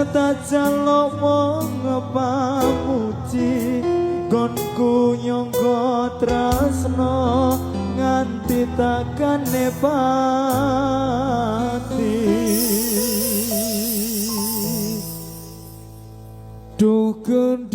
Sing tak jaluk mung pamuji, gonku nyangga tresno nganti takane pati. Duh gendis